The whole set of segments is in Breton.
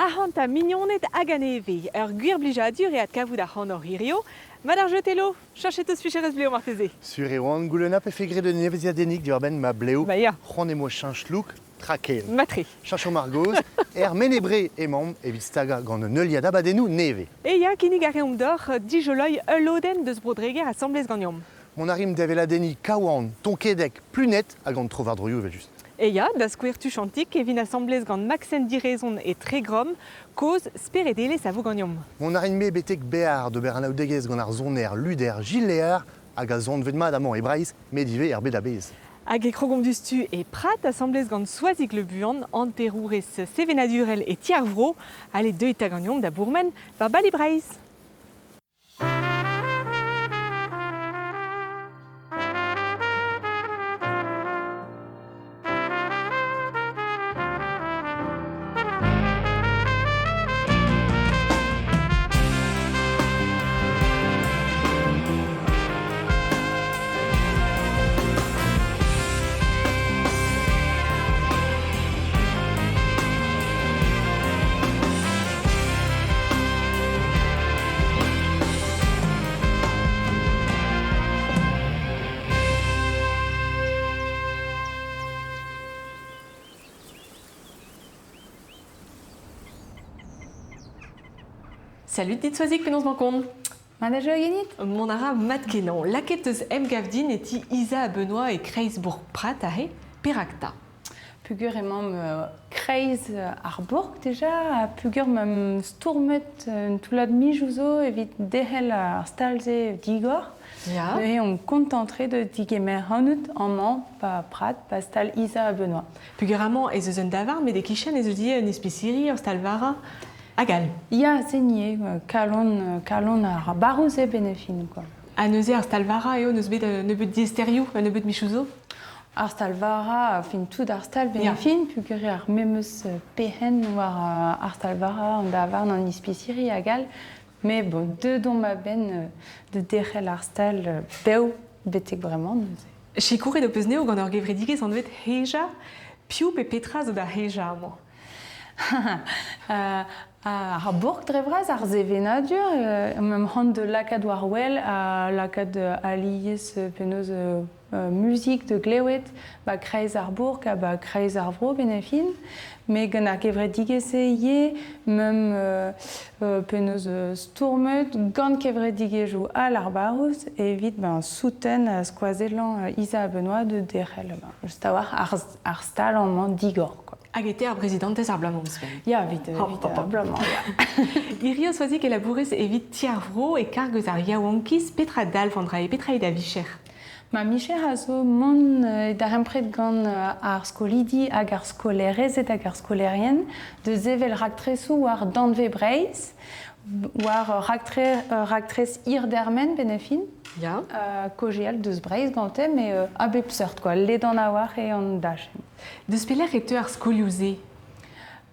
Ac'hanta mignoned hag a-nevez, ur gwir blijadur eo adkavout ac'hanoc'h hirio. Mat ar jeu Telo, cheñchet eus ficherez blev marteze. Sur e oan goulennañ pefe graet un evezhiadennig diwar-benn ma blev. Ba ya. C'hoant em boa cheñch look, traken. Matre. Cheñchomp ar gaoz, er Mene-Bre emaomp evit stagañ gant un heuliad abadennoù nevez. E ya, kinnig a reomp deoc'h dijoloiñ ul lodenn deus Bro-Dreger asambles ganeomp. Mont a rimp da weladenniñ Kawan, Tonkedeg, Pluned hag an trowardroioù evel-just. E ya, da skouer tuchantik e vin asambles gant Maxen Direzon e Tregrom, kozh speredelezh a vo ganeomp. Mont a rin-me betek Bear d'ober anaoudegezh gant ar soner luder Gilles Léard hag a zonvet mat amañ e Breizh, met ivez er bed a-bezh. Hag e krogomp diouzhtu e Prat asambles gant Soazig Le Buan, hanterourez sevenadurel e Ti ar Vro. Ale, deuit 'ta ganeomp da bourmen war Bali Breizh. Salut dit Soazig, penaos 'mañ kont? Mat a ganit? Mont a ra mat-kenañ. Lakaet eus emgav din e ti Isa ha Benoît e kreiz-bourk Prat aze. Perak 'ta? Pugur emaomp kreiz ar bourk deja ha pugur 'meump stourmet un toullad mizoù zo evit derc'hel ar stal-se digor. Ya. Neuze on kontant-tre da digemer ac'hanout amañ 'ba Prat, 'ba stal Isa ha Benoît. Pugur amañ ez eus un davarn met e-kichen ez eus ivez un ispisiri, ur stal-vara hag all. Ya, se ni eo, kalon, kalon ar barrouz eo benn ar fin quoi. Ha neuze ar stal-vara eo n'eus bet un nebeud diaesterioù, un nebeud michoù zo? Ar stal-vara, fin tout ar stal benn Ya. ar fin, peogwir eo ar memes perc'henn war ar stal-vara, an davarn, an ispisiri hag all. Mais bon, deuet omp a-benn de derc'hel ar stal bev betek bremañ neuze. Sikouret ho peus anezho gant ur gevredigezh anvet Heja. Piv pe petra zo da hejañ amañ? Ar bourk dre vras, ar sevenadur, em c'hoant da lakaat war wel ha lakaat alies penaos muzik da glevet 'ba kreiz ar bourk ha 'ba kreiz ar vro benn ar fin. Met gant ar gevredigezh-se ivez meump penaos stourmet gant kevredigezhioù all ar barrouz evit ben souten ha skoazellañ Isa ha Benoît da derc'hel ben, just a-walc'h ar stal amañ digor quoi. Hag e te ar brezidantez ar bloaz-mañ ouzhpenn. Ya, evit, Hop, evit hop, ar hop. bloaz-mañ, ya. Hirio Soazig e labourez evit Ti ar Vro e karg eus ar yaouankiz. Petra dalv an dra-se? Petra eo da vicher? Ma micher a zo mont e darempred gant ar skolidi hag ar skolaerezed hag ar skolaerien da sevel raktresoù war danvez Breizh, war raktre, raktres hir-dermen benn ar fin. Ya. Kaozeal deus Breizh gante, met a bep seurt quoi, ledan a-walc'h eo an dachenn. Deus pelec'h e teu ar skolioù-se?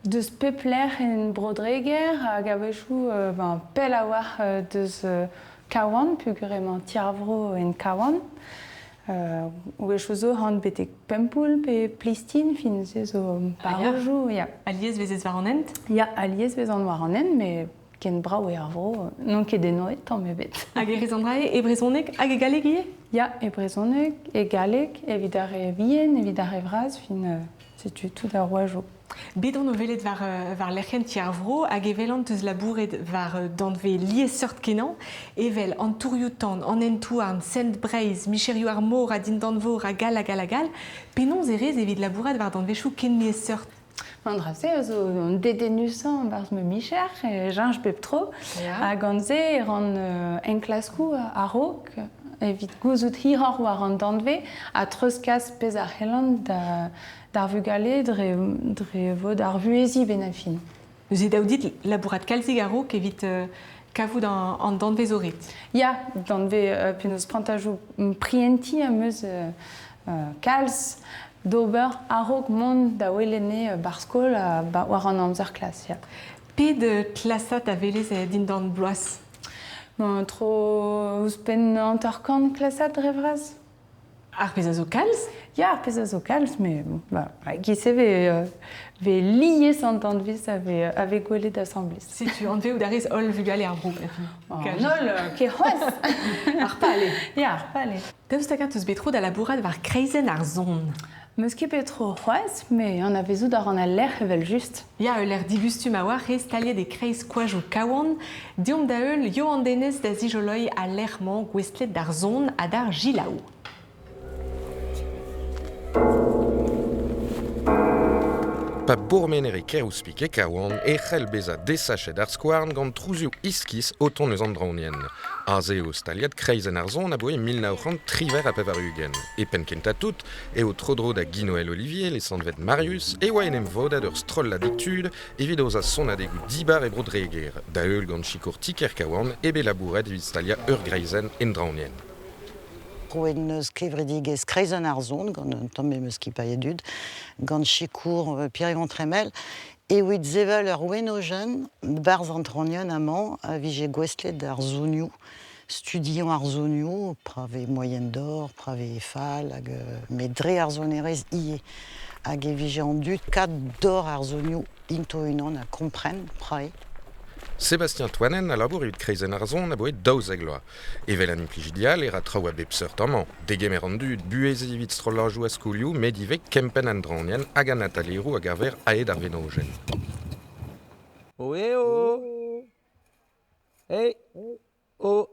Deus pep lec'h en Bro-Dreger hag a-wechoù ben, pell a-walc'h deus Kawan peogwir emañ Ti ar Vro en Kawan. Wechoù zo han betek Pempoull pe Plistin, fin se zo Ah ya. barrojoù, ya. Alies vezez war an hent? Ya, alies vezan war an hent, met ken brav eo ar vro, n'on ket enoet tamm ebet. Hag e rez an dra-se e brezhoneg hag e galleg ivez? Ya, e brezhoneg, e galleg, evit ar re vihan, evit ar re vras, fin setu tout ar roajoù. Bet on o welet war, war lec'hienn Ti ar Vro hag e welan teus labouret war danvez liesseurt-kenañ, evel an tourioù-tan, an hent-houarn, Sent Breizh, micherioù ar mor ha dindan-vor hag all hag all hag all. Penaos e rez evit labourat war danvezioù ken liesseurt? An dra-se a zo an dedennusañ barzh ma micher, e cheñch bep tro. Ya. Ha gant se e ran enklaskoù a-raok evit gouzout hiroc'h war an danvez ha treuzkas pezh a c'hellan da d'ar vugale dre, dre vod ar vuheziñ benn ar fin. Neuze dav dit labourat kalzik a-raok evit kavout an, an danvez zo ret. Ya, danvez penaos prantajoù prientiñ am eus kalz d'ober a-raok mont da welet 'ne 'bar skol ha war an amzer klas, ya. Pet klasad a welez dindan bloaz? Bon, tro ouzhpenn 50 klasad dre vras. Ar pezh a zo kalz? Ya, ar pezh a zo kalz, met bon, ba, giz-se vez lies an danvez a vez, a vez gwelet asambles. Setu anveout a rez holl vugale ar vro. An holl, ket c'hoazh. Ar pal eo. Ya, ar pal eo. Daoust hag-eñ 'teus bet tro da labourat war kreizenn ar son? Meus ket bet tro c'hoazh, met anavezout a ran al lec'h evel-just. Ya, ul lec'h digustum a-walc'h eo staliet e-kreiz koajoù Kawan. Deomp da heul Yoann Denez da zijoloiñ al lec'h-mañ gouestlet d'ar son ha d'ar gilaou. Pa bourmener e Kerhouspik e Kawan e c'hell bezañ desachet ar skouarn gant trouzioù iskis o tont eus an draoñienn. Aze eo staliad kreizenn ar son aboe 1998. E penn-kentañ tout eo tro-dro da Guy-Noël Olivier, lesanvet Marius, e oa en em vodet ur strolladig tud evit aozañ sonadegoù dibar e Bro-Dreger. Da-heul gant sikour ti-kêr Kawan eo bet labouret evit staliañ ur greizenn en draoñienn. Roet 'neus kevredigezh Kreizenn ar Son gant un tamm memes skipailh dud, gant sikour Pierre-Yvon Tremel, evit sevel ur wenojenn 'barzh an traoñienn amañ a vije gouestlet d'ar sonioù, studiañ ar sonioù, pra vez moaien d'or, pra vez fall, hag met dre ar sonerezh ivez. Hag e vije an dud kat d'or ar sonioù int o-unan ha kompren pra eo. Sébastien Toanen a labour evit kreizenn ar son aboe 12 vloaz. Evel an implijidi all e ra traoù a bep seurt amañ. Degemer an dud, buheziñ evit strollajoù ha skolioù, met ivez kempenn an draoñienn hag an ataleroù a gaver aet ar wenojenn. Oh eh oh Hey Oh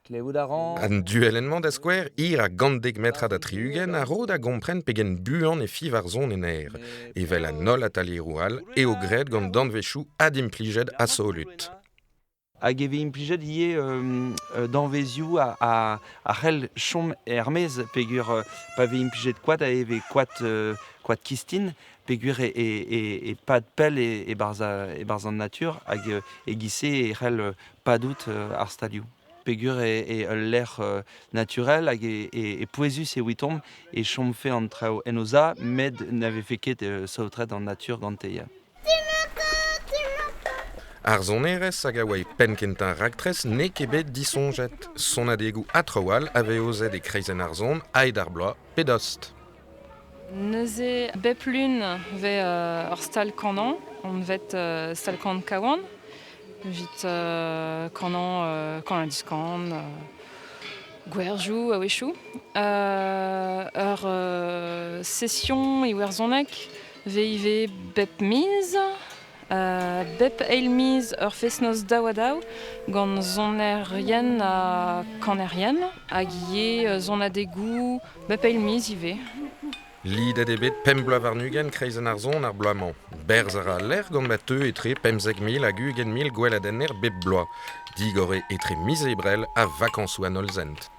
Klevout a ran. An duellenn-mañ da skouer, hir a gant dek metrad ha 60 a ro da gompren pegen buan e fiñv ar son en aer. Evel an holl atalieroù all eo graet gant danvezioù adimplijet ha solut. Hag e vez implijet ivez danvezioù a c'hell chom er-maez peogwir pa vez implijet koad e vez koad, koad kistin peogwir e pad pell e-barzh an natur hag e-giz-se e c'hell padout ar stalioù. Peogwir eo ul lec'h naturel hag e pouezus evitomp e chomfe an traoù en o za, met na vefe ket saotret an natur gante. Ar sonerezh hag a oa e penn-kentañ ar raktres n'eo ket bet disoñjet. Sonadegoù ha traoù all a vez aozet e kreizenn ar son aet ar bloaz pe dost. Neuze bep lun 'vez ur stal kanañ anvet stal kan Kawan evit kanañ kan-ha-diskan, gwerzhioù a-wechoù. Ur session iwerzhoneg 'vez ivez bep miz. Bep eil miz ur fest-noz daou-ha-daou gant sonerien ha kanerien hag ivez sonadegoù bep eil miz ivez. Lidet eo bet pemp bloaz warn-ugent kreizenn ar son ar bloaz-mañ. Berzh a ra al lec'h gant ma teu etre 15 000 hag 20 000 gweladenner bep bloaz. Digor eo etre miz Ebrel ha vakañsoù an Hollzent.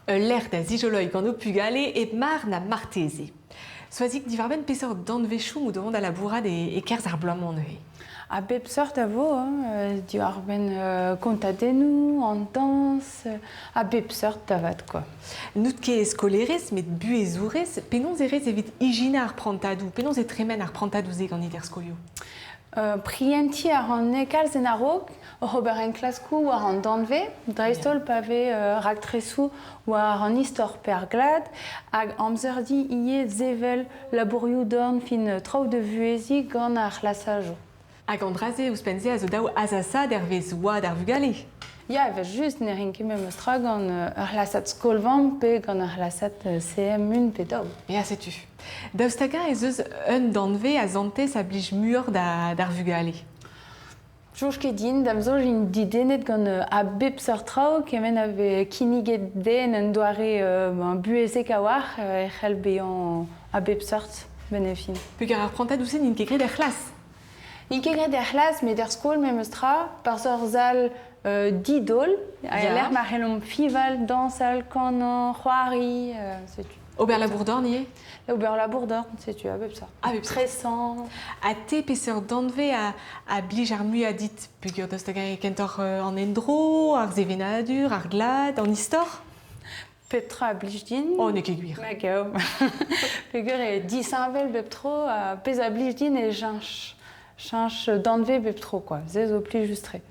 Ul lec'h da zijoloiñ gant ho pugale hep mar na marteze. Soazig, diwar-benn peseurt danvezioù out o vont da labourat e-kerzh ar bloaz-mañ neuze? A bep seurt a vo, hein, diwar-benn kontadennoù, an dañs, a bep seurt da vat quoi. N'out ket skolaerez, met buhezourez. Penaos e rez evit ijinañ ar prantadoù? Penaos e tremen ar prantadoù-se ganit er skolioù? Prientiñ a ran kalz en a-raok, oc'h ober enklaskoù war an danvez, dreist-holl pa vez raktresoù war an istor pe ar glad, hag amzer-di ivez sevel labourioù-dorn fin traoù da vuheziñ gant ar c'hlasajoù. Hag an dra-se ouzhpenn-se a zo dav azasaat hervez oad ar vugale. Ya, evel-just, ne rin ket memes tra gant ur c'hlasad skol-vamm pe gant ur c'hlasad CM1 pe daou. Ya, setu. Daoust hag-eñ ez eus un danvez a santez a blij muioc'h d'ar vugale? Soñj ket din, da'm soñj int dedennet gant a bep seurt traoù, kement a vez kinniget dezhe en un doare buhezek a-walc'h e c'hell bezañ a bep seurt benn ar fin. Peogwir ar prantadoù-se n'int ket graet er c'hlas. N'int ket graet er c'hlas, met er skol memes tra, barzh ur sal didol, e-lec'h ma c'hellomp fiñval, dañsal, kanañ, c'hoari, setu. Ober labour-dorn ivez? Ober labour-dorn, setu a bep seurt. A bep seurt. Tresañ. Ha te, peseurt danvez a blij ar muiañ dit? Peogwir daoust hag-eñ kentoc'h an endro, ar sevenadur, ar glad, an istor? Pep tra a blij din. Oh, n'eo ket gwir. Nag eo. Peogwir eo disheñvel bep tro, ha pezh a blij din e cheñch. Cheñch danvez bep tro kwa, se zo plijus-tre.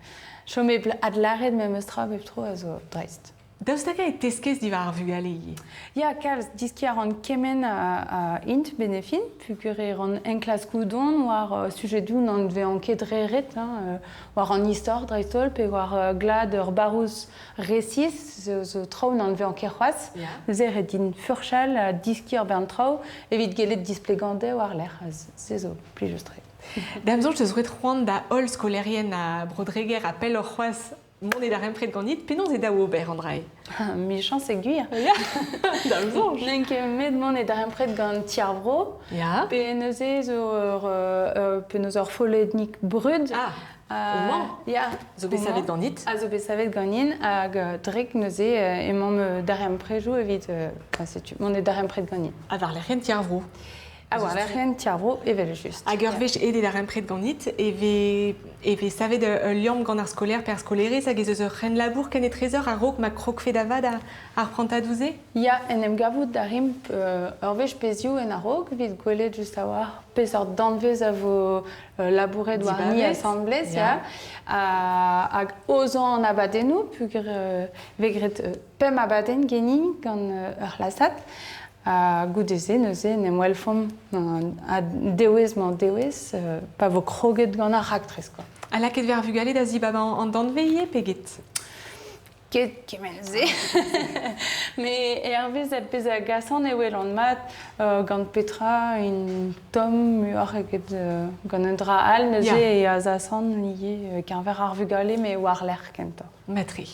Chom hep adlâret memes tra bep tro a zo dreist. Daoust hag-eñ e teskez diwar ar vugale ivez? Ya, kalz. Diskiñ a ran kement a int benefin, peogwir e ran enklaskoù don war sujedoù n'an vezañ ket re ret, hein, war an istor dreist-holl, pe war glad ur barrouz resis, zo traoù n'an vezañ ket c'hoazh. Neuze ret din furchal ha diskiñ ur bern traoù evit gellet displegañ dezhe war-lerc'h. Se zo plijus-tre. Da'm soñj 'teus roet c'hoant da holl skolaerien ha Bro-Dreger ha pelloc'h c'hoazh mont e darempred ganit. Penaos eo dav ober an dra-se? Michañs eo gwir. Ya, da'm soñj. N'eo ket met mont e darempred gant Ti ar Vro. Ya. Pe neuze zo ur, penaos ur follennig brud. Ah, homañ ya, zo bet savet ganit. A zo bet savet ganin hag drek neuze emañ darempredoù evit setu mont e darempred ganin. Ha war-lerc'h Ti ar Vro. Ha war-lerc'h Ti ar Vro evel-just. Hag ur wech aet e darempred ganit e vez, e vez savet ul liamm gant ar skolaer pe ar skolaerez hag ez eus ur c'henlabour kenetrezoc'h a-raok ma krogfe da vat ar prantadoù-se? Ya, en em gavout a rimp ur wech pezhioù en a-raok evit gwelet just a-walc'h peseurt danvez a vo labouret warni asambles, ya. Hag aozañ an abadennoù peogwir vez graet pemp abadenn genin gant ur c'hlasad. Ha goude-se, neuze, en em welfomp ha dewezh-mañ-dewezh pa vo kroget gant ar raktres, quoi. Ha lakaet 'vez ar vugale da zibabañ an danvez ivez pe get? Ket kement-se. Mais hervez ar pezh a gasan e welan mat gant petra int tomm muioc'h eget gant un dra all. Neuze e azasan ivez keñver ar vugale, met war-lerc'h kentoc'h. Matre.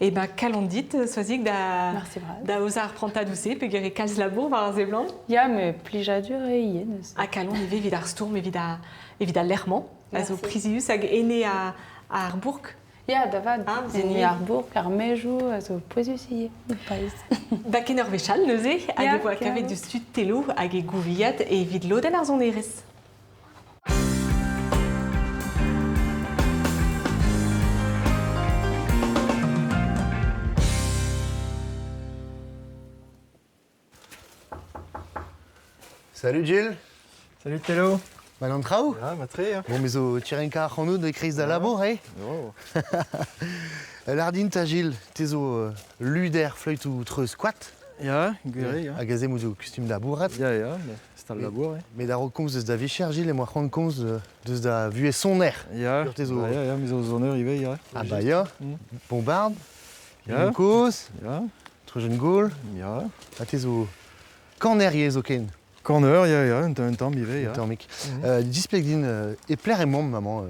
E ben kalon dit, Soazig, da, da aozañ ar prantadoù-se, peogwir e kalz labour war ar seblant. Ya, met plijadur eo ivez neuze. Ha kalon ivez evit ar stourm, evit ar, evit al lec'h-mañ, a zo prizius hag ene ar bourk. Ya, da vat, ene ar bourk, ar maezoù a zo pouezus ivez, Pariz. Da ken ur wech all neuze, hag e vo kavet diouzhtu Telo hag e gouviad evit lodenn ar sonerezh. Salut Gilles. Salut Telo. Mat an traoù? Ja, mat-tre. Hein. Bon, me zo tirenkañ ac'hanout e-kreiz da labour, eh? Oh. Lardin 'ta Gilles, te zo luder fleütoù treuz koad. Ya, gwir eo, ya. Hag aze 'mo zo kustum da labourat. Ya, ya, stal labour, eh. Met a-raok komz deus da vicher, Gilles, emañ c'hoant komz deus da vuhez soner. Ya, te zo... ya, ya, me zo soner ivez, ya. Ah bah ya, Bombard, ya. Kozh, ya. Trojan Gaul, ya. Ha te zo kaner ivez zoken. Kaner, ya, ya, un tamm ivez, ya. Un tammig. Displeg din, e pelec'h emaomp amañ,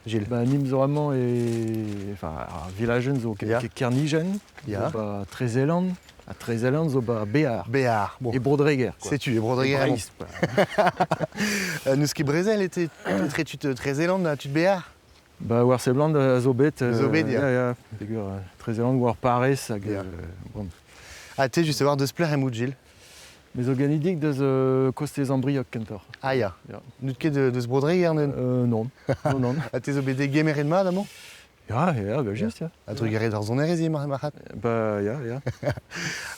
Gilles? Ba, nim zo amañ e... Enfin, ar vilajenn zo Kernijen, Ya. zo ba Trezelan, ha Trezelan zo ba Bear. Bear, bon. E Bro-Dreger, quoi. Setu, e Bro-Dreger. E Breizh, quoi. N'eus ket brezel ete etre tud Trezelan ha tud Bear? Ba, war seblant a zo bet. Zo bet, ya. Ya, ya. Peogwir Trezelan war Parez hag... Ya. Bon. Ha te, just a-walc'h, deus pelec'h emaout, Gilles? Me zo genidik deus kostez Ambriog kentoc'h. Ah ya. Ya. N'out ket deus Bro-Dreger, neuze? Non. Non, non. Ha te zo bet degemeret mat amañ? Ya, ya, bah just, ya. Ha trugarez d'ar sonerezh ivez, marc'had. Bah, ya, ya.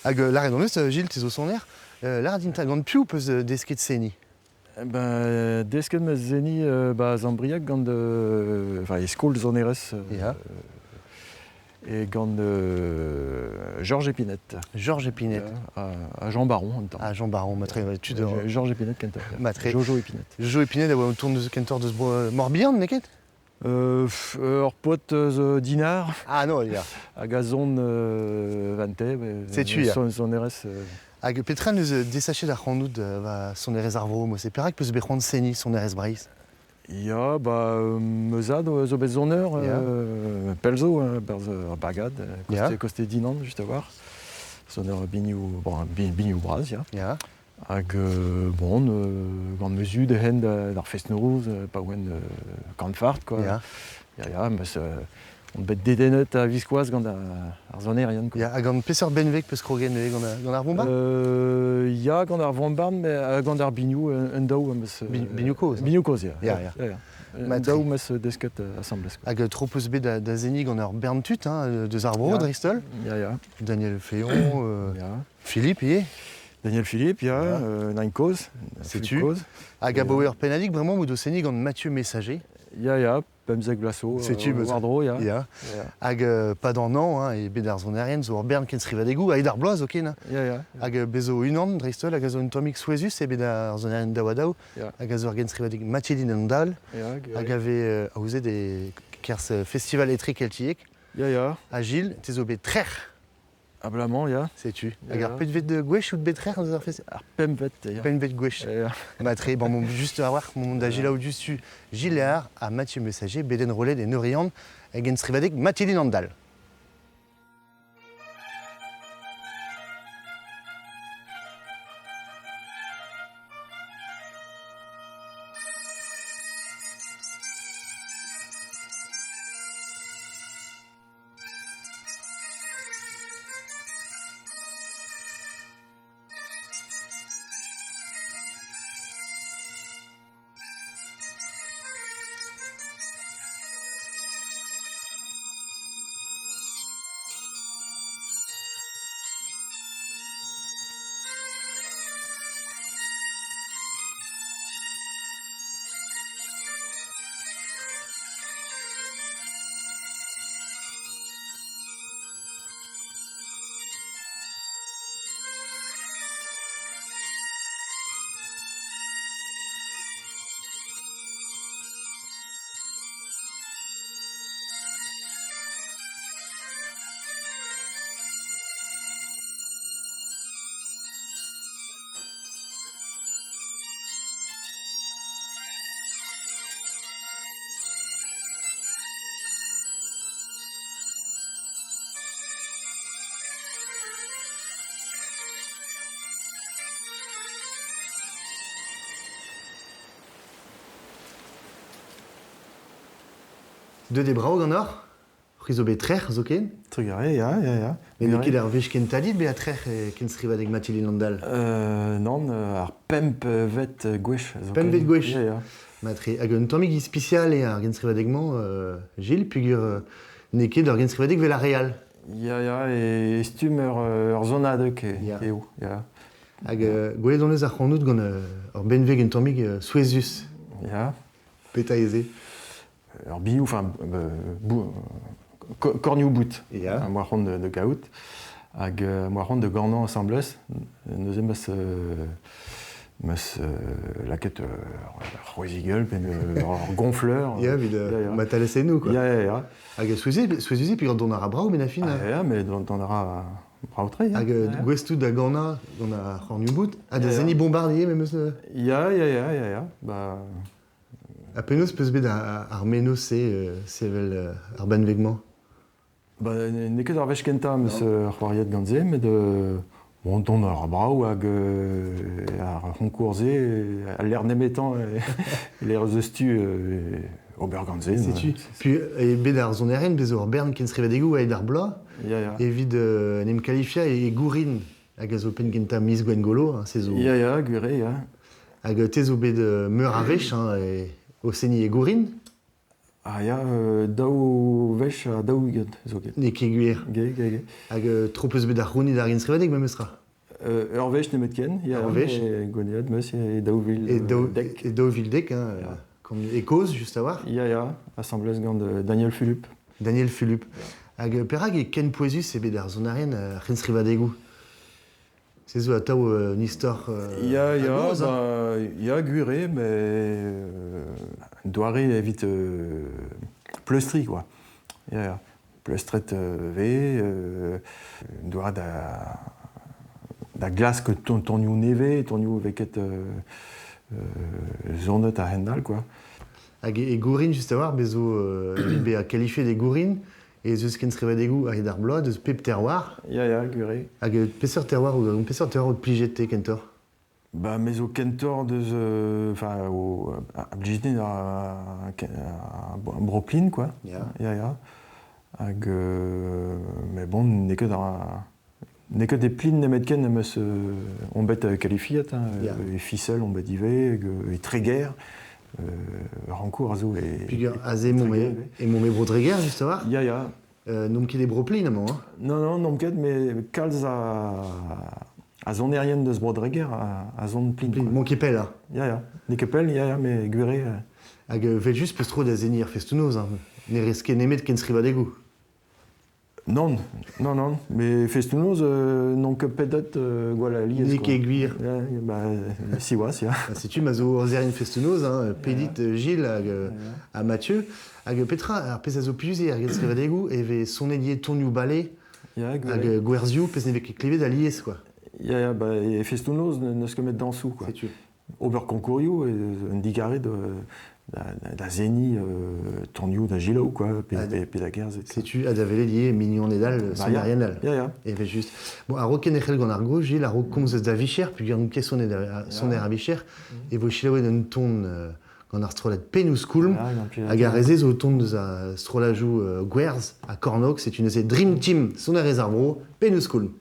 Hag lâret hon eus, Gilles, te zo soner, lâret din 'ta gant piv 'peus desket seniñ? Ben, desket 'm eus seniñ ba Zambriag gant enfin, e skol sonerezh Ya. et gant Georges Épinette. Georges Épinette. À Jean Baron en même temps. Ah, Jean Baron, matre, tu Georges Épinette kentoc'h. Matre. Jojo Épinette. Jojo Épinette a oa o tont deus kentoc'h deus bro Morbihan, n'eo ket? Ur paotr eus Dinard. Ah non, ya. Hag a zon Vante. Setu, ya. Sonerezh. Hag petra neus desachet ac'hanout va sonerezh ar vro, moi? C'est perak peus bet c'hoant seniñ sonerezh Breizh? Ya, ba, ma zad zo bet soner, pell zo, hein, berzh ar bagad, koste, koste Dinan, just a-walc'h. Soner binioù, bon, binioù bras, ya. Ya. Hag bon, gant ma zud hen d'ar fest-noz, pa oan kanfart, quoi. Ya. Ya, ya, meus on bet dedennet a-viskoazh gant ar sonerien, quoi. Ya, ha gant peseurt benveg peus kroget neuze gant ar bombard? Ya, gant ar vombard, met gant ar binioù, un daou am eus... Binioù kozh? Binioù kozh, ya. Ya, ya. Ya, ya. Un daou am eus desket asambles, quoi. Hag tro peus bet da seniñ gant ur bern tud, hein, deus ar vro, Ya. dreist-holl? Ya, ya. Daniel Féon, Ya. Philippe ivez? Daniel Philippe, ya, yeah. Nine Koz. Setu. Hag abaoe ur pennadig bremañ out o seniñ gant Mathieu Messager. Ya, ya, pemzek blaso. Setu, war-dro, ya. Ya. Hag pad an hañv, hein, e bed ar sonerien zo ur bern kenstrivadegoù, a-hed ar bloaz zoken. Ya, ya. Hag bez zo unan, dreist-holl, hag a zo un tammig souezhus e bed ar sonerien daou-ha-daou, hag a zo ar genstrivadeg Mathieu Dinandal, hag a vez aozet e kerzh Festival Etrekeltiek. Ya, ya. Ha Gilles, te zo bet trec'h. Abalamour, ya. Setu. Hag ar petvet gwech out bet trec'h eus ar festival? Ar pempvet, ya. Pempvet gwech. Ya. Matre, bon, bon, just a-walc'h, mont da Gilles diouzhtu Gilles Léard ha Mathieu Messager, bet enrollet en Oriant hag enstrivadeg Mathilde Andal. Deuet eo brav ganeoc'h? C'hwi zo bet trec'h zoken? Trugarez, ya, ya, ya. Met n'eo ket ar wech kentañ dit bezañ trec'h e kenstrivadeg Mathilde Landal. Nann, ar pempvet gwech zoken. Pempvet gwech? Ya, ya. Matre. Hag un tammig ispisial eo ar genstrivadeg-mañ, Gilles, peogwir n'eo ket ur genstrivadeg 'vel ar re all. Ya, ya, e stumm ur sonadeg eo, ya. Hag gwelet hon eus ac'hanout gant ur benveg un tammig souezhus. Ya. Petra eo se? Ur bioù, enfin, kornioù bout. Ya. Am boa c'hoant da gaout. Hag am boa c'hoant da ganañ asambles. Neuze 'meus meus lakaet ur c'hwezigell pe ur gonfleur. Ya, evit ma talasennoù, quoi. Ya, ya, ya. Hag souezhus eo peogwir dont a ra brav benn ar fin. Ah, ya, mais dont a ra brav-tre, ya. Hag gouest out da ganañ gant ar c'hornioù-bout ha da seniñ bombardier memes. Ya, ya, ya, ya, ya. Bah... Ha penaos 'peus bet ar mennozh-se sevel ar benveg-mañ? Ba, n'eo ket ar wech kentañ am eus c'hoariet gant se, met bon, dont a ra brav hag ar c'honkour-se, al lec'h nemetañ e lec'h eus tu ober gant se. Setu, puis e bet ar sonerien bez ur bern kenstrivadegoù aet ar bloaz evit en em kalifiañ e Gourin hag a zo penn kentañ miz Gwengolo, hein, se zo... Ya, ya, gwir eo, ya. Hag te zo bet meur a wech hein, o seniñ e Gourin. Ah ya, daou wech ha 40 zoken. N'eo ket gwir. Ge, ge, ge. Hag tro peus bet da c'hounit ar genstrivadeg memes tra? Ur wech nemetken, ya. Ur wech. Goniad meus e 2010. E 2010, hein, e kozh, just a-walc'h. Ya, ya, asambles gant Daniel Fulup. Daniel Fulup. Hag perak eo ken pouezus eo bet ar sonerien ar c'henstrivadegoù? Se zo atav un istor Ya, ya, a-gozh, hein? Ba, ya, gwir eo, met doare evit pleustriñ, quoi. Ya, ya. Pleustret vez, doare da glask tonioù nevez, tonioù vez ket sonet a-hend-all, quoi. Hag e Gourin, just a-walc'h, bez zo evit bezañ qualifié e Gourin, ez eus kenstrivadegoù a-hed ar bloaz deus pep terroir. Ya, ya, gwir eo. Hag peseurt terroir peseurt terroir out plijet-te kentoc'h? Ba, me zo kentoc'h deus enfin, o a blij din ar Brooklyn, quoi. Ya. Ya, ya. Hag mais bon, n'eo ket ar n'eo ket e plin nemetken em eus on bet qualifiet, hein, e Fisel on bet ivez, hag e Treger. Rankour a zo e... Peogwir aze emaomp e Bro-Dreger, just a-walc'h? Ya, ya. N'omp ket e Bro-Plin amañ, hein? Non, non, n'omp ket, met kalz a A sonerien deus Bro-Dreger a zon plin. Plin, mon ket pell, hein. Ya, ya. N'eo ket pell, ya, ya, me gwire. Hag vel just peus tro da seniñ ar festoù-noz, hein. Ne rez ket nemet kenstrivadegoù. Non, non, non. Mais festoù-noz n'on ket pedet gwall alies. N'eo ket gwir. Ya, ba, siwazh, ya. Ha setu ma zo aozerien festoù-noz, hein, pedit Gilles hag, ha Mathieu. Hag petra, ar pezh a zo plijus eo ar genstrivadegoù e vez sonet ivez tonioù bale Ya, hag gwerzioù, pezh ne vez ket klevet alies, quoi. Ya, ya, ba, e festoù-noz n'eus ket met dañsoù, quoi. Setu. Ober konkourioù, un digarez da seniñ tonioù da selaou, quoi, pe da gerzhet. Setu ha da welet ivez mignoned all, sonerien all. Ya, ya. Evel-just. Bon, a-raok kenderc'hel gant ar gaoz, Gilles, a-raok komz eus da vicher, peogwir ket soner a vicher, e vo selaouet un ton gant ar strollad Pennoù-Skoulm, hag ar re-se zo o tont eus ar strollajoù Gwerz ha Kornog, setu neuze Dream Team sonerezh ar vro, Pennoù-Skoulm.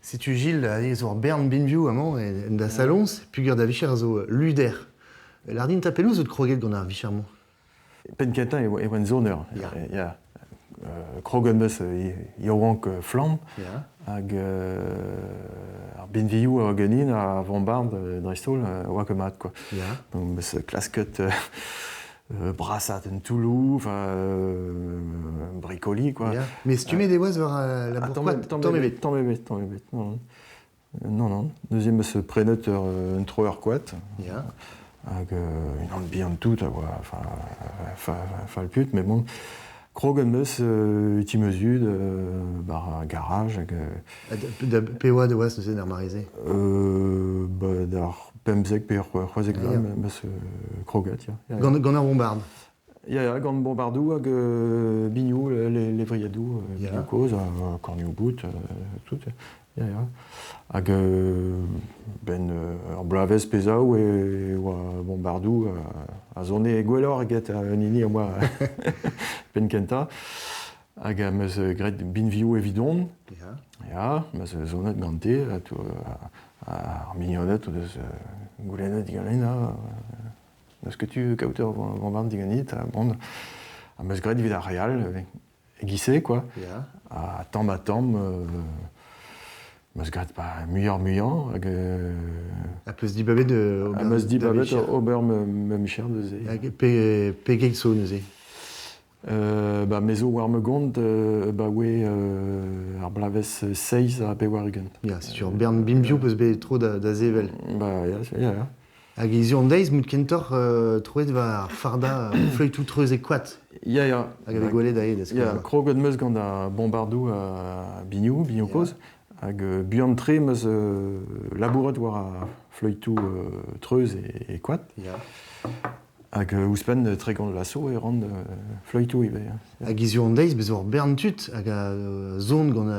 Setu Gilles, a zo ur bern binvioù amañ en da saloñs, peogwir da vicher a zo luder. Lardin tapeloù zo kroget gant ar vicher-mañ. Penn kentañ e oan soner. Ya. Ya. Kroget 'm eus yaouank flamm. Ya. Hag ar binvioù a oa ganin, ar vombard dreist-holl, oa ket mat, quoi. Ya. Donc 'm eus klasket brasat un toulloù, enfin bricoli, quoi. Ya. Mais stummet e oas war la bourkoad? Tamm ebet, tamm ebet, tamm ebet, non. Non, non. Neuze 'm eus prenet un troer koad. Ya. Hag unan bihan tout a oa, enfin, fall-put, mais bon. Kroget 'm eus ti ma zud, bar ar garaj hag... Da pe oad e oas neuze d'ar mare-se? Ba, d'ar 15 pe 16 vloaz 'm eus kroget, ya. Gant ar bombard? Ya, ya, gant bombardoù hag biniou, levriadoù, biniou kozh, ha kornioù bout, tout. Ya, ya. Hag ben ur bloavezh pe zaou e oa bombardoù a zone gwelloc'h eget un hini a oa penn kentañ. Hag am eus graet binvioù evidon. Ya. Ya, 'm eus sonet gante, ar mignoned o deus goulennet diganin, n'eus ket tu kaout ur bombard diganit, bon, am eus graet evit ar re all, e-giz-se, quoi. Ya. Ha tamm ha tamm, 'm eus graet ba muioc'h-muiañ hag Ha peus dibabet ober am eus dibabet da vicher. Ober ma micher neuze. Hag pegeit zo neuze? Ba me zo war ma gont 'baoe ar bloavezh 87. Ya, setu ur bern binvioù peus bet tro da sevel. Ba ya, ya, ya. Hag hiziv an deiz, mout kentoc'h troet war ar fardañ feuilhtoù treuzek koad. Ya, ya. Hag a vez gwelet aze da skouer. Ya, kroget 'm eus gant ar bombardoù ha binioù, binioù kozh. Hag buan tre meus labouret war a fleitoù treuz e koad. Ya. Hag ouzhpenn 30 laso e ran fleitoù ivez. Hag hiziv an deiz, bez ur bern tud hag a zon gant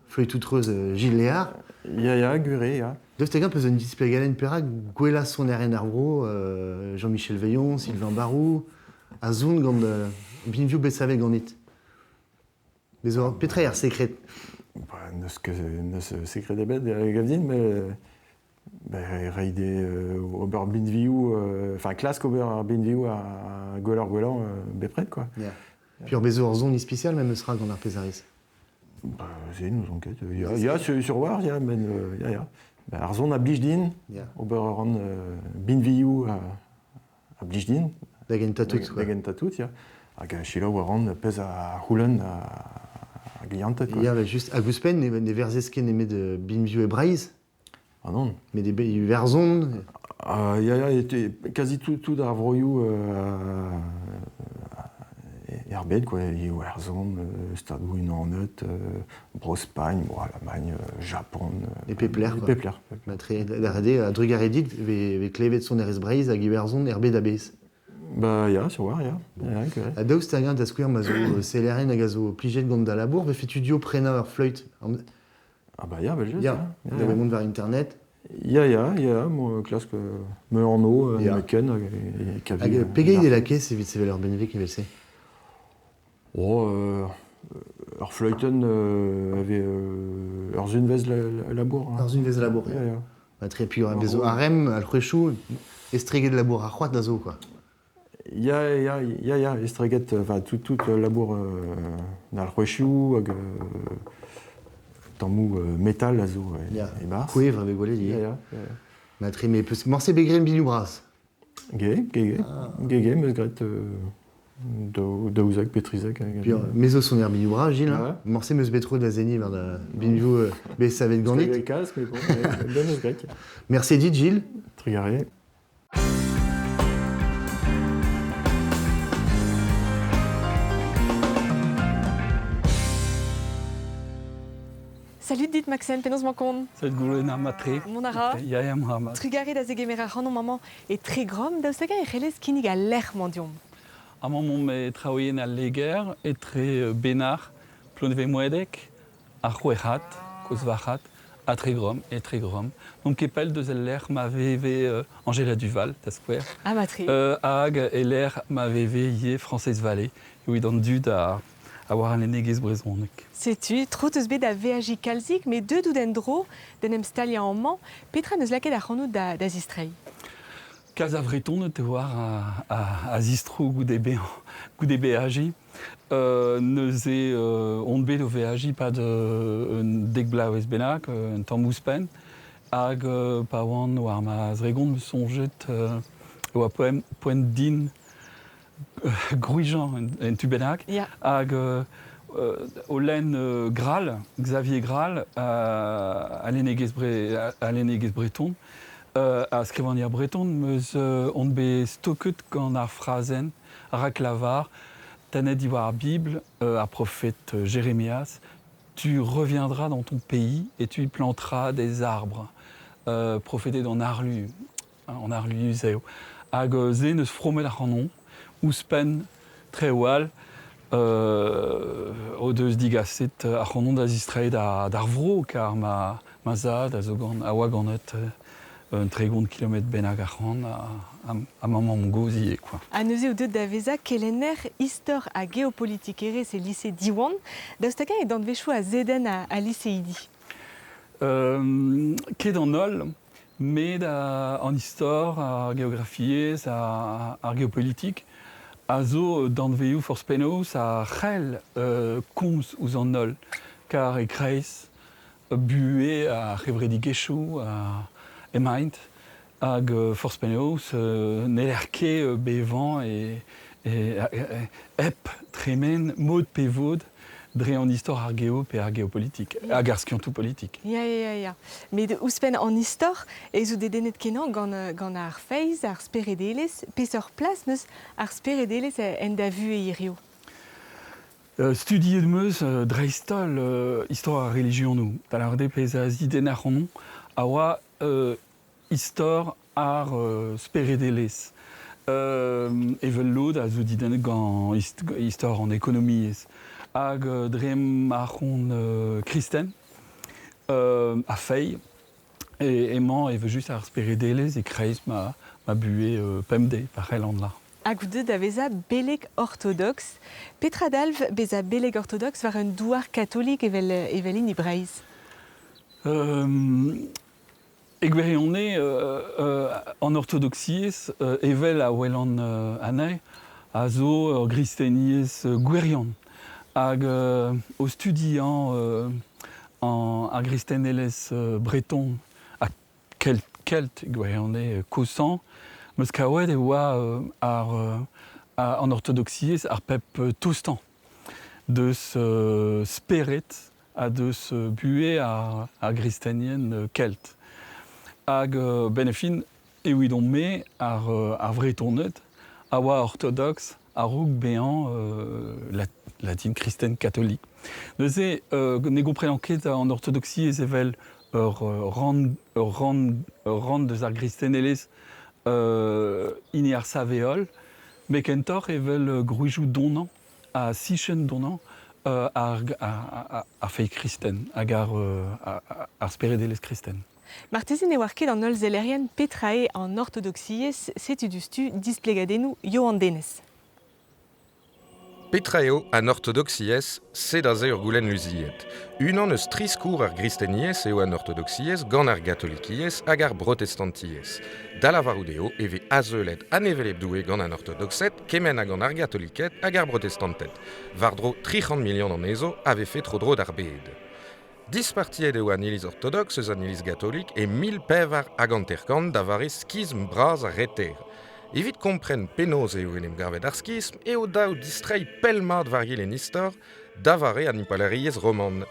fleitoù treuz Gilles Léard. Ya, ya, gwir eo, ya. Daoust hag-eñ peus un displegadenn perak gwellañ sonerien ar vro, Jean-Michel Veillon, Sylvain Barou, a zon gant binvioù bet savet ganit? Bez ur petra eo ar sekred? Ba, n'eus ket n'eus sekred ebet gav din, met reiñ dezhe ober binvioù, enfin klask ober ar binvioù ar gwelloc'h-gwellañ bepred, quoi. Ya. Puis ur bezo ur son ispisial memes tra gant ar pezh a rez. Ba, se n'ouzon ket. Ya, ya, sur war, ya, met ya, ya. Ba, ar son a blij din, ober a ran binvioù a blij din. Da gentañ tout, quoi. Da gentañ tout, ya. Hag selaou a ran pezh a c'houlenn a glianted, quoi. Ya, just, hag ouzhpenn, ne verzez ket nemet binvioù e Breizh? Ah non. Met e Iwerzhon? Ya, ya, quasi tout ar vroioù er bed, quoi. Iwerzhon, Stadoù-Unanet, Bro-Spagn, bon, Allemagne, Japon. E pep lec'h, E pep lec'h. Matre, da ret eo, a-drugarez dit, vez klevet sonerezh Breizh hag Iwerzhon er bed a-bezh. Ba ya, sur war, ya. Ya, Ha daoust hag-eñ da skouer ma zo sellerien hag a zo plijet gant da labour, vefe tu prenañ ur fleüt? Ah bah ya, vel-just. Ya, da mont war internet. Ya, ya, ya, mo klask me anv, me ken hag e kavi. Hag pegeit eo la caisse evit sevel ur benveg evel-se? Oh, ur fleütenn avait ur sunvezh labour. Ur sunvezh labour, ya. Ya, Matre, puis bezo arem, alc'hwezhioù, estreget labour ar c'hoad a zo, quoi. Ya, ya, ya, ya, estreget, enfin, tout, tout labour alc'hwezhioù hag tammoù metal a zo e-barzh. Kouevr a vez gwelet ivez. Ya, ya, ya. Matre, mais peus morse bet graet binioù bras? Ge, ge, ge, ge, ge, meus graet daouzek pe trizek. Puis, me zo soner binioù bras, Gilles, hein. Morse meus bet tro da seniñ war da binioù bet savet ganit. Kalz, mais bon, ben meus graet. Merci dit, Gilles. Trugarez. Salut dit Maxime, penaos mañ kont? Salut Goulwena, matre. Mont a ra? Ya, ya, mont a ra. Trugarez da zegemer ac'hanomp amañ e Tregrom, daoust hag-eñ e c'hellez kinnig al lec'h-mañ deomp? Amañ momp e traouien al Leger, etre Benac'h, Plonevez-Moedeg, ar C'houerc'had, Kozvarc'had, ha Tregrom, e Tregrom. N'omp ket pell deus el lec'h ma veve Angela Duval, da skouer. Ah, matre. Hag e lec'h ma veve ivez Frañsez Vallée, evit an dud a war an lennegezh brezhonek. Setu, tro 'teus bet da veajiñ kalzik, met deuet out en-dro d'en em staliañ amañ. Petra 'neus lakaet ac'hanout da zistreiñ? Kalz a Vretoned e oar a zistro goude bezañ goude beajiñ. Neuze on bet o veajiñ 'pad un dek bloavezh bennak, un tamm ouzhpenn. Hag pa oan war ma zregont 'm eus soñjet e oa poent din gwrijañ en tu bennak. Hag o lenn Grall, Xavier Grall, a lennegezh breton, a skrivagner breton, 'm eus on bet stoket gant ar frazenn raklavar tennet diwar ar Bibl, ar profed Jérémias, tu reviendras dans ton pays et tu y planteras des arbres. Profedet an arlu, an arlu yuzev. Hag se neus fromet ac'hanon, ouzhpenn traoù all o deus digaset ac'hanon da zistreiñ d'ar vro, kar ma zad a zo gant, a oa ganet un 30 kilometr bennak ac'hann ha ma mamm-gozh ivez, quoi. Ha neuze out deuet da vezañ kelenner istor ha geopolitikerezh e lise Diwan. Daoust hag-eñ e danvezioù a zedenn al liseidi? Ket an holl, met an istor, ar geografiezh, ar geopolitik a zo danvezioù forzh penaos a c'hell komz ouzh an holl, kar e-kreiz buhez ar c'hevredigezhioù emaint hag forzh penaos n'heller ket bevañ hep tremen mod pe vod dre an istor ar geo pe ar geopolitik hag ar skiantoù politik. Ya, ya, ya. Met ouzhpenn an istor ez out dedennet-kenañ gant ar feiz, ar speredelezh. Peseurt plas 'neus ar speredelezh en da vuhez hiziv? Studiet 'm eus dreist-holl istor ar relijionoù, da lâret eo pezh a zidenn ac'hanon a oa istor ar speredelezh. Evel lod a zo didennet gant istor an ekonomiezh. Hag dre ma'c'h on kristen a feiz emañ evel-just ar speredelezh e-kreiz ma buhez pemdez pa c'hellan lâr. Hag goude da vezañ beleg ortodoks. Petra dalv bezañ beleg ortodoks war un douar katolik evel evel hini Breizh? E gwirionez, an ortodoksiezh, evel a welan anezhi, a zo ur gristeniezh gwirion. Hag o studiañ ar gristenelezh breton ha kelt, kelt e gwirionez kozhañ, 'm eus kavet e oa ar an ortodoksiezh ar pep tostañ deus spered ha deus buhez ar gristenien kelt. Hag benn ar fin, evidon-me, ar Vretoned a oa ortodoks a-raok bezañ latin kristen katolik. Neuze ne gomprenan ket an ortodoksiezh evel ur rann, ur rann, ur rann deus ar gristenelezh hini ar saveol, met kentoc'h evel gwrizioù donañ ha sichenn donañ ar feiz kristen hag ar speredelezh kristen. Marteze ne oar ket an holl sellerien petra eo an ortodoksiezh, setu diouzhtu displegadennoù Johan Denez. Petra eo an ortodoksiezh? Sed aze ur goulenn luziet. Unan eus tri skourr ar gristeniezh eo an ortodoksiezh gant ar gatolikiezh hag ar brotestantiezh. Da lavarout eo e vez azeulet an hevelep Doue gant an ortodoksed kement ha gant ar gatoliked hag ar brotestanted. War-dro 300 milion anezho a vefe tro-dro d'ar bed. Dispartiet eo an Iliz ortodoks eus an Iliz gatolik e 1054 da vare skism bras ar Reter. Evit kompren penaos eo en em gavet ar skism eo dav distreiñ pell-mat war-gil en istor, da vare an impalaeriezh roman.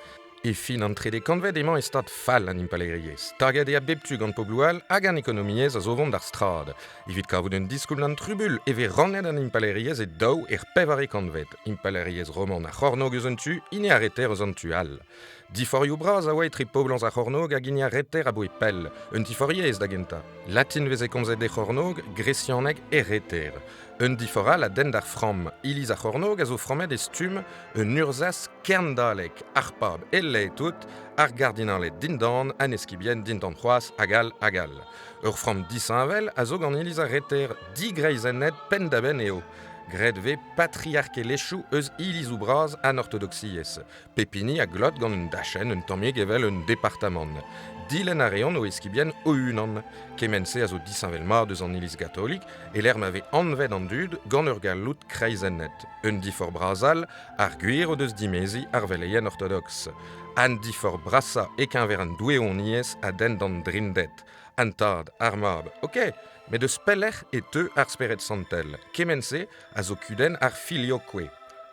E fin an trede kantved emañ e stad fall an impalaeriezh. Taget eo a bep tu gant pobloù all hag an ekonomiezh a zo vont d'ar strad. Evit kavout un diskoulm d'an trubuilh e vez rannet an impalaeriezh e daou er pevare kantved, impalaeriezh roman ar c'hornôg eus un tu, hini ar reter eus an tu all. Diforioù bras a oa etre poblañs ar c'hornôg hag hini ar reter aboe pell, un difor-yezh da gentañ. Latin veze komzet er c'hornôg, gresianeg er reter. Un difor all a denn d'ar framm. Iliz ar c'hornôg a zo frammet e stumm un urzhaz kerndalek, ar pab e-leizh tout, ar gardinaled dindan, an eskibien dindan c'hoazh, hag all hag all. Ur framm disheñvel a zo gant iliz ar reter, digreizennet penn-da-benn eo. Graet vez patriarkelezhioù eus ilizoù bras an ortodoksiezh. Pep hini a glot gant un dachenn un tammig evel un departamant. Dilenn a reont o eskibien o-unan. Kement-se a zo disheñvel-mat eus an iliz gatolik, e-lec'h ma vez anvet an dud gant ur galloud kreizennet. Un diforc'h bras all, ar gwir o deus dimeziñ ar veleien ortodoks. An diforc'h brasañ e-keñver an doueoniezh a denn d'an Drinded. An tad, ar mab, ok, met eus pelec'h e teu ar Spered Santel? Kement-se a zo kudenn ar filioque.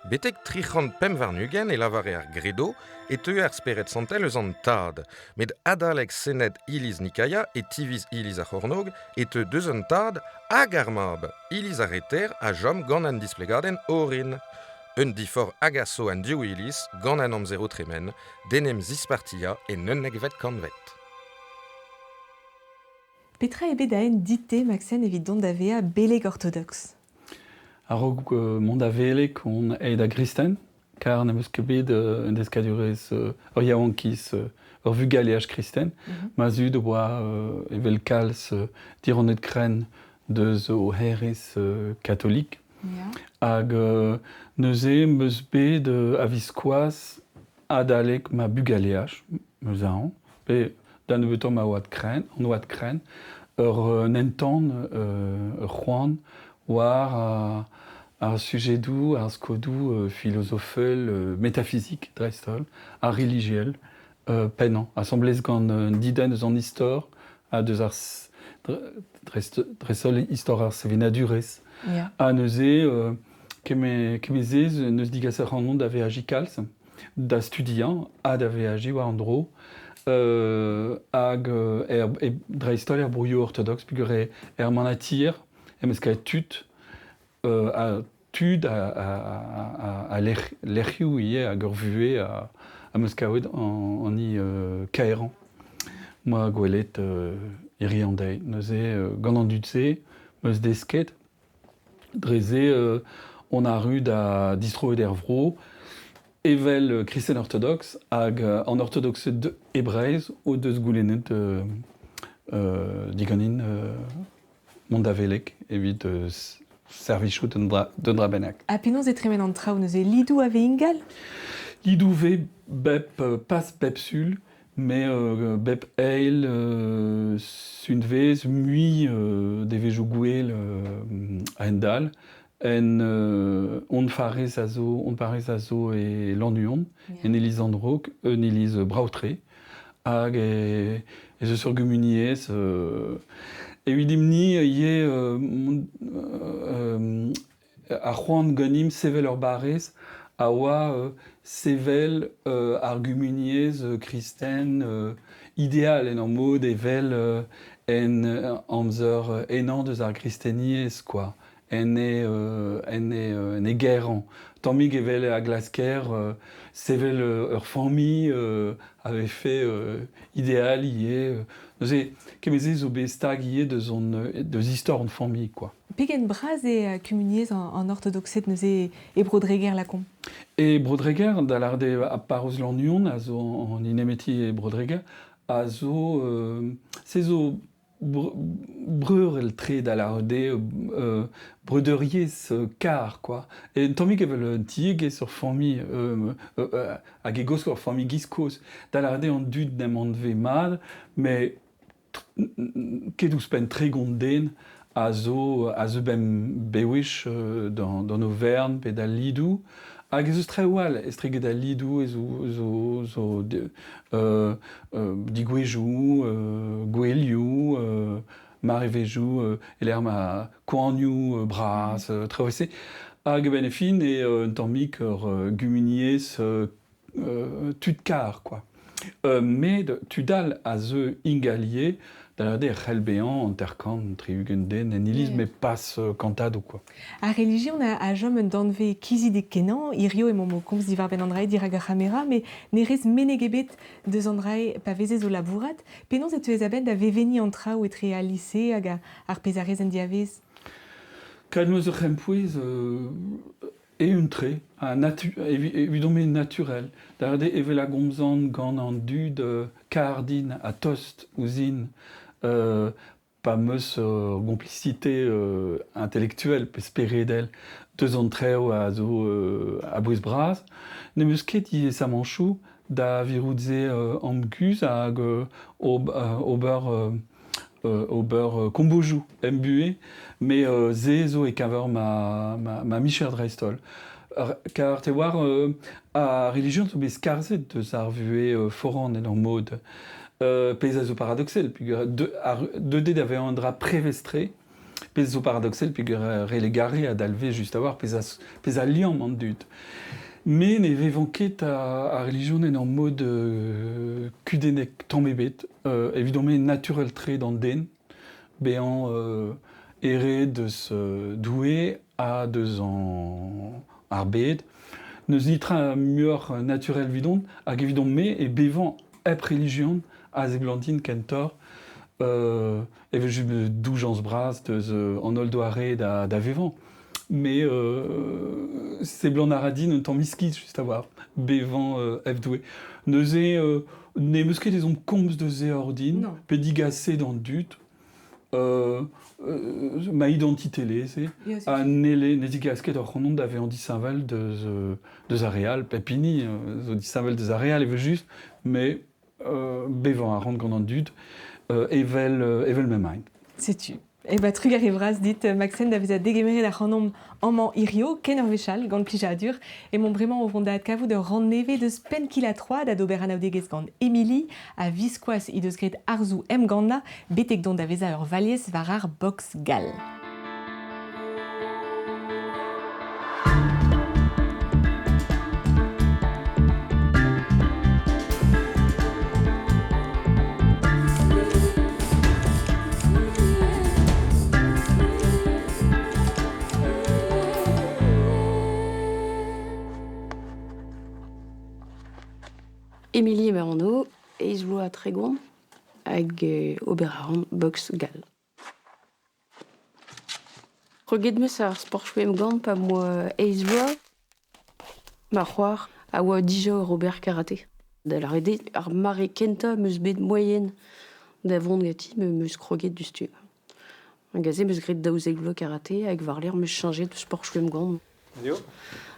Betek 325 e lavare ar Gredo e teue ar Spered Santel eus an Tad, met adalek Sened Iliz Nikaia e tiviz Iliz ar C'hornôg e teu deus an Tad hag ar Mab, Iliz ar Reter a chom gant an displegadenn orin. Un diforc'h hag a so an div iliz gant an amzer o tremen d'en em zispartiañ en unnekvet kantved. Petra eo bet da-henn dit-te, Maxen, evit dont da vezañ beleg ortodoks? A-raok mont da veleg on aet da gristen, kar n'em eus ket bet un deskadurezh ur yaouankiz, ur vugaleaj kristen. Ma zud o oa evel kalz dirannet krenn deus o hêrezh katolik. Hag neuze 'm eus bet a-viskoazh adalek ma bugaleaj, 'm eus aon, pe da nebeutañ ma oad krenn, an oad krenn, ur un entan, ur c'hoant war ar sujedoù, ar skodoù filozofel, metafizik dreist-holl, ha relijiel pennañ, asambles gant un didenn eus an istor ha deus ar dreist-holl istor ar sevenadurezh. Ha neuze, kement-se neus digaset ac'hanon da veajiñ kalz. Da studiañ ha da veajiñ war an dro hag dreist-holl er broioù ortodoks peogwir er manatier em eus kavet tud ha tud a lec'hioù ivez hag ur vuhez a meus kavet an i kaerañ. Moa gwelet hiriv an deiz. Neuze gant an dud-se meus desket dre-se on arru da distroet er vro evel kristen ortodoks hag an ortodoksed e Breizh o deus goulennet diganin mont da veleg evit servijout d'un dra bennak. Ha penaos e tremen an traoù neuze? Lidoù a vez ingal? Lidoù vez bep pas bep sul, mais bep eil sunvez mui devezhioù gouel a-hend-all. En hon farrez a zo, hon parrez a zo e Lannuon, en iliz an Raok, un iliz brav-tre. Hag ez eus ur gumuniezh evit dimp-ni ivez ar c'hoant ganimp sevel ur barrez a oa sevel ar gumuniezh kristen ideal en ur mod evel en amzer henañ deus ar gristeniezh quoi. En e gaerañ. Tammig evel a glasker sevel ur familh a vefe ideal ivez. Neuze, kement-se zo bet stag ivez deus hon deus istor hon familh quoi. Pegen bras eo kumuniezh an ortodoksed neuze e Bro-Dreger lakaomp? E Bro-Dreger, da lâret eo ar parrouz Lannuon a zo an hini nemeti e Bro-Dreger, a zo se zo breurel-tre da lâret eo breudeuriezh kar quoi. E un tammig evel un tiegezh, ur familh hag e gozh ur familh giz kozh. Da lâret eo an dud n'em anvez mat, met ket ouzhpenn 30 den a zo a zeu bewech d'an overn pe d'al lidoù. Hag ez eus traoù all estreget al lidoù ez zo zo digouezhioù, gouelioù, marevezhioù e-lec'h ma koanioù bras, traoù evel-se. Hag a-benn ar fin eo un tammig ur gumuniezh tud kar quoi. Met tud all a zeu ingal ivez, da lâret eo e c'hell bezañ 50, 60 den en iliz, met pas kantadoù quoi. Ar relijion a chom un danvez kizidik-kenañ. Hirio emaomp o komz diwar-benn an dra-se dirak ar c'hamera, met ne rez meneg ebet deus an dra-se pa vezez o labourat. Penaos e teuez a-benn da vevenniñ an traoù etre al lise hag ar pezh a rez en diavez? Kavet 'm eus ur c'hempouez eeun-tre ha evidon-me naturel. Da lâret eo evel a gomzan gant an dud kar din ha tost ouzhin pa 'm eus ur gomplisite intelektuel pe speredel deus an traoù a zo a-bouez bras, n'em eus ket diaezamantoù da virout se amguzh hag ober ober kombojoù em buhez, met se zo e-keñver ma micher dreist-holl. Kar te oar ar relijion zo bet skarzhet deus ar vuhez foran en ur mod. Pezh a zo paradoksel peogwir deuet eo da vezañ un dra prevez-tre, pezh zo paradoksel peogwir relegare a dalvez just a-walc'h pezh a liamm an dud. Me ne vevan ket ar relijion en ur mod kudennek tamm ebet. Evidon-me naturel-tre d'an den bezañ ere deus Doue ha deus ar bed. N'eus netra muioc'h naturel evidon hag evidon-me e bevañ hep relijion a seblantin kentoc'h evel-just doujañs bras deus an holl doare da vevañ. Mais seblant a ra din un tamm iskis just a-walc'h bevañ hep Doue. Neuze n'em eus ket ezhomm komz deus se ordin pe digaset d'an dud. Ma identitelezh eo ha ne zigas ket ac'hanon da vezañ disheñvel deus ar re all. Pep hini zo disheñvel deus ar re all evel-just, met bevañ a ran gant an dud evel m'emaint. Setu. E ba trugarez vras dit, Maxime, da vezañ degemeret ac'hanomp amañ hirio, ken ur wech all, gant plijadur. Emaomp bremañ o vont da adkavout ur rann nevez deus Penn-kil-ha-troad ha d'ober anaoudegezh gant Emilie, a-viskoazh he deus graet arzoù emgannañ betek dont da vezañ ur valiez war ar boks gall. Emilie Merano, eizh vloaz ha tregont, hag ober a ran boks gall. Kroget 'm eus ar sportoù emgann pa 'm boa eizh vloaz. Ma c'hoar a oa dija oc'h ober karate. Da lâret eo ar mare kentañ 'm eus bet moaien da vont ganti 'm eus kroget diouzhtu. Hag aze 'm eus graet 12 vloaz karate hag war-lerc'h 'm eus cheñchet sportoù emgann.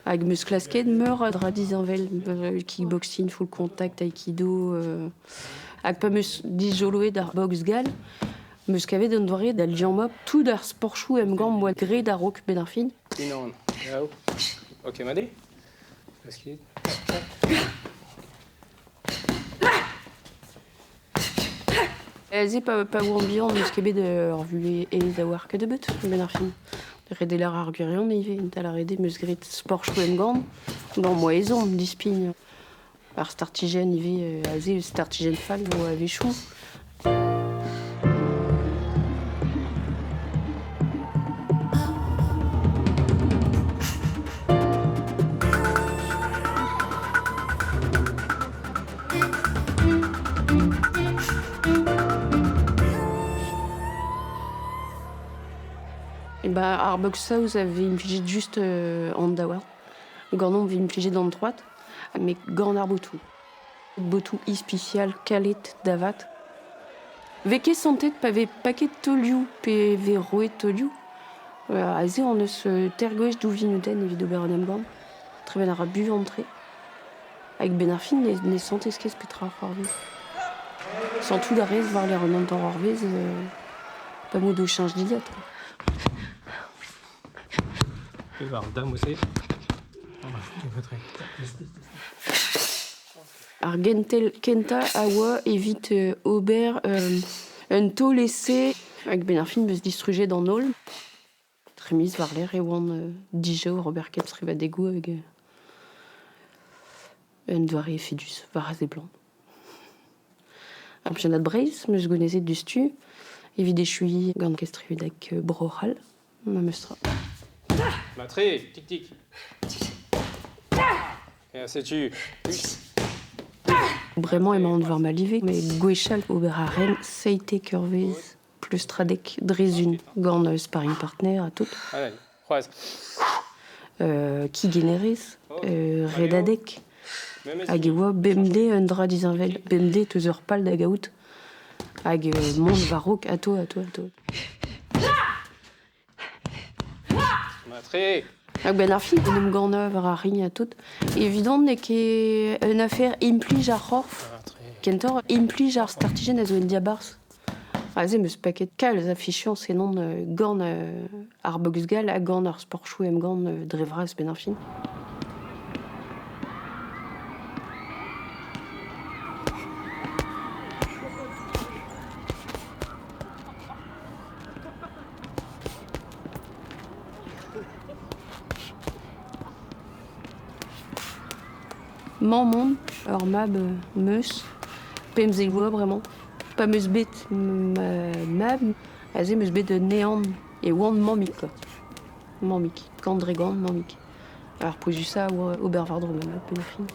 Hag 'm eus klasket meur a dra disheñvel, kickboxing, full contact, aikido. Hag pa 'm eus dizoloet ar boks gall, 'm eus kavet un doare da liammañ tout ar sportoù emgann 'm boa graet a-raok benn ar fin. Unan, daou, ok, mat eo? Klaskit. Aze pa, pa oan bihan n'eus ket bet ur vuhez aes a-walc'h kennebeut, a-benn ar fin. Ret eo lâr ar gwirion ivez, da lâret eo 'm eus graet sportoù emgann, bon 'moa ezhomm dispign ar startijenn ivez, aze startijenn fall 'vo a-wechoù. Ba ar box-saoz a vez implijet just an daouarn. Ganeomp 'vez implijet an troad, met gant ar botoù. Botoù ispisial kalet da vat. 'Vez ket santet pa vez paket taolioù pe vez roet taolioù. Aze hon eus teir gwech daou vinutenn evit ober un emgann. Tremen a ra buan-tre. Hag 'benn ar fin ne santez ket petra c'hoarvez. Santout a rez war-lerc'h an hanter eurvezh pa 'mod o cheñch dilhad. Pevar dam-se. Ar gentel kentañ a oa evit ober un taol-ese hag 'benn ar fin 'm eus distrujet an holl. Tri miz war-lerc'h e oan dija oc'h ober kenstrivadegoù hag un doare efedus war a seblant. Ar pennad Breizh 'm eus gounezet diouzhtu evit echuiñ gant kestrivadeg Bro-C'hall memes tra. Matre, tik-tik. Setu. Bremañ emaon war ma live, met gwechall ober a ren seitek eurvezh pleustradek dre zun gant sparring partner ha tout. Allez, c'hoazh. Kigenerezh, redadeg, hag e oa bemdez un dra disheñvel, bemdez teus ur pal da gaout hag mont war-raok atao, atao, atao. Matre. Hag benn ar fin, en em gannañ war ar ring ha tout. Evidon n'eo ket un afer implij ar c'horf. Kentoc'h, implij ar startijenn a zo en diabarzh. Aze 'm eus paket kalz a fiziañs ennon gant ar boks gall ha gant ar sportoù emgann dre vras benn ar fin. Mamm on, ur mab 'm eus, 15 vloaz bremañ. Pa 'm eus bet ma mab, aze 'm eus bet un ehan e oan mammig kwa. Mammig, kant dre gant mammig. Ar pouezusañ a oa ober war-dro ma mab benn ar fin.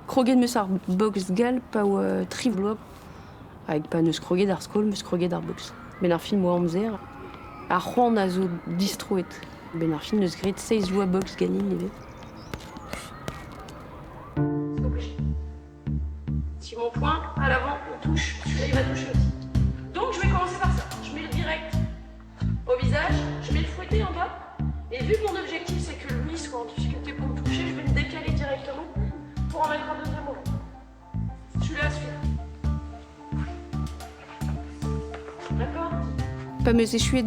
Kroget 'm eus ar boks gall pa oa tri vloaz. Hag pa 'neus kroget ar skol 'm eus kroget ar boks. Benn ar fin 'moa amzer. Ar c'hoant a zo distroet. Benn ar fin 'neus graet seizh vloaz boks ganin ivez. Si mon poing à l'avant on touche, celui-là il va toucher aussi. Donc je vais commencer par ça. Je mets le direct au visage, je mets le fouetté en bas. Et vu que mon objectif c'est que lui soit en difficulté pour me toucher, je vais me décaler directement pour en mettre un deuxième au ventre. Celui-là, celui-là. D'accord? Pa 'm eus echuet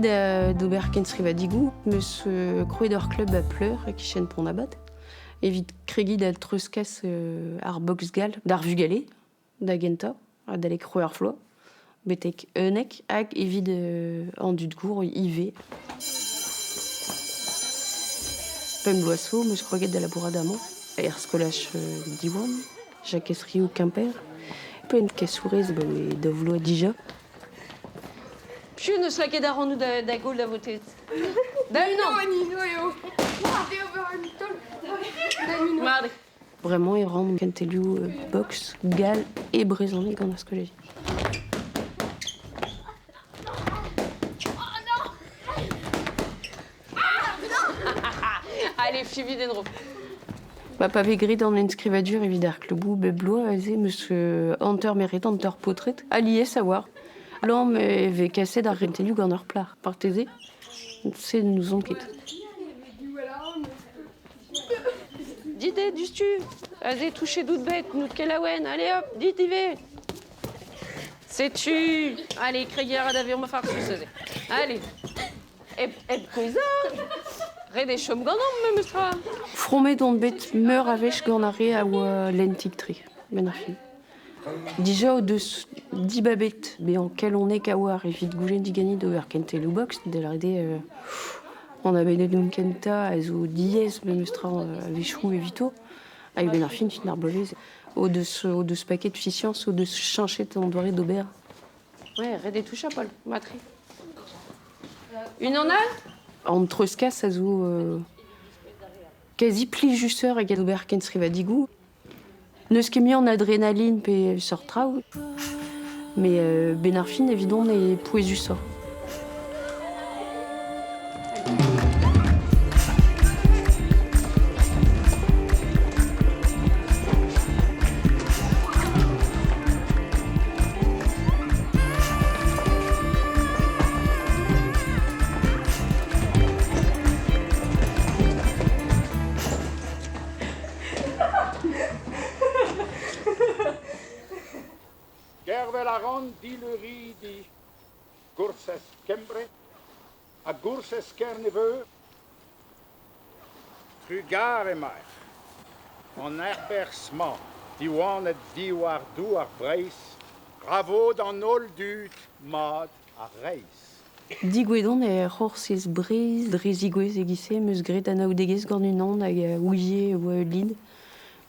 d'ober kenstrivadigoù, 'm eus krouet ur klub a Pleur e-kichen Pont-'n-Abad evit kregiñ da treuzkas ar boks gall d'ar vugale da gentañ, adalek c'hwec'h vloaz betek unnek hag evit an dud gour ivez. Pemp bloaz zo 'm eus kroget da labourat amañ er skolaj Diwan, Jakez Riou Kemper. Penn kasourez abaoe daou vloaz dija. Piv n'eus lakaet ac'hanout da gaout da votez? Da unan! Eo. Mat eo. Bremañ e ran kentelioù box, gal e brezhoneg gant ar skolaj. Allez, fivi d'enro. Ba, pa vez graet an enskrivadur evit ar kluboù bep bloaz aze 'm eus hanter meret hanter paotred alies a oar. Lamm e vez kaset ar rentelioù gant ur plac'h. Marteze, se n'ouzon ket. Dit eo diouzhtu, aze touchet dout bet, n'out ket laouen, allez hop, dit ivez. Setu, allez, kregiñ a ra da vezañ ma farsus aze. Allez, hep, hep kouezhañ, ret eo chom ganeomp memes tra. Fromet on bet meur a wech gant ar re a oa lentik-tre, benn ar fin. Dija o deus dibabet bezañ kalonek a-walc'h evit goulenn diganit ober kentelioù box, da lâret eo an abadennoù kentañ a zo diaes memes tra a-wechoù evito. Hag benn ar fin, fin ar bloavezh, o deus paket fiziañs, o deus cheñchet an doare d'ober. Ouais, ret eo touchañ, Paul, mat-tre. Unan all? An treuzkas a zo quasi plijusoc'h eget ober kenstrivadigoù. N'eus ket mui an adrenaline pe seurt traoù, met benn ar fin evidon eo pouezusoc'h. Gervel a ran dileuridi Goursez Kembre ha Goursez Kerne-Veur. Trugarez emaer. An herberc'h-mañ diwanet diwar douar Breizh ra vo d'an holl dud mat ha reizh. Digouezet on er C'horsez Breizh dre zigouezh e-giz-se 'm eus graet anaoudegezh gant unan hag a ouie e oa ul lid.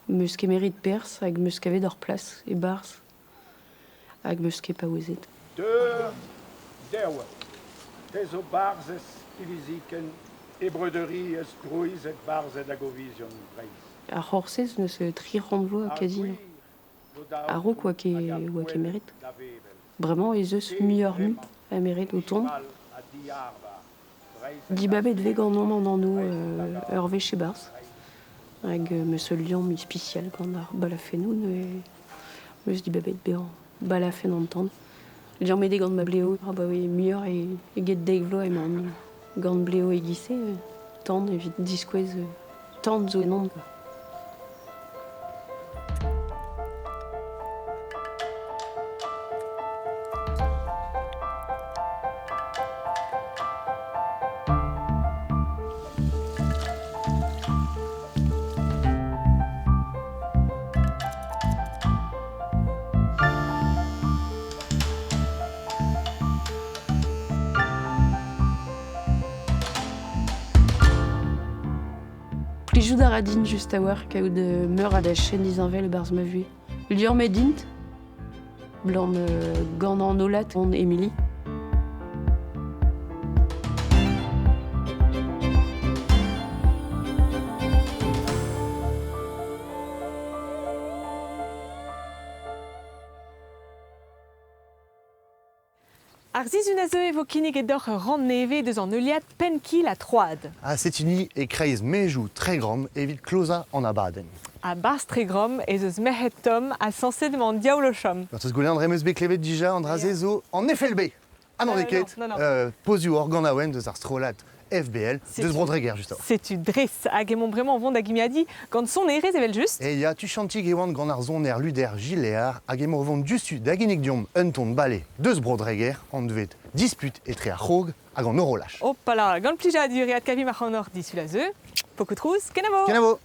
'M eus kemeret perzh hag 'm eus kavet ur plas e-barzh hag 'm eus ket paouezet. Deur derv te zo barzhez hiviziken e breudeuriezh drouized barzhed hag ovizion Breizh. Ar C'horsez n'eus 300 vloaz kazi. A-raok oa ket meret. Bremañ ez eus muioc'h-mui a meret o tont. Dibabet vez ganeomp an anv ur wech e-barzh. Hag 'm eus ul liamm ispisial gant ar balafennoù neuze 'm eus dibabet bezañ balafenn an tan. Liammet eo gant ma blev abaoe muioc'h eget dek vloaz emaon gant blev e-giz-se tan evit diskouez tan zo ennon quoi. Plijout a ra din just a-walc'h kaout meur a dachenn disheñvel e-barzh ma vuhez. Liammet int, blam gant an hollad on Emily. Ar sizhun a zeu e vo kinniget deoc'h ur rann nevez deus an heuliad Penn-kil ha troad. Ha setu-ni e-kreiz mezoù Tregrom evit klozañ an abadenn. A-barzh Tregrom ez eus merc'hed tomm ha sañset emañ an diaoul o chom. Ur goulenn em eus bet klevet dija, an dra-se zo an FLB. Ah non, n'eo ket. Pozioù organaouenn deus ar strollad FBL, deus Bro-Dreger, justement. Setu dres, hag emaomp bremañ o vont da gimiadiñ gant sonerezh evel-just. E ya, tuchantik e oan gant ar soner Luder Gilear, hag emañ o vont diouzhtu da ginnig deomp un ton bale deus Bro-Dreger, anvet Disput etre ar c'hrog hag an horolaj. Hopala, gant plijadur e adkavimp ac'hanoc'h disul a zeu. Pokoù trouz, kenavo! Kenavo!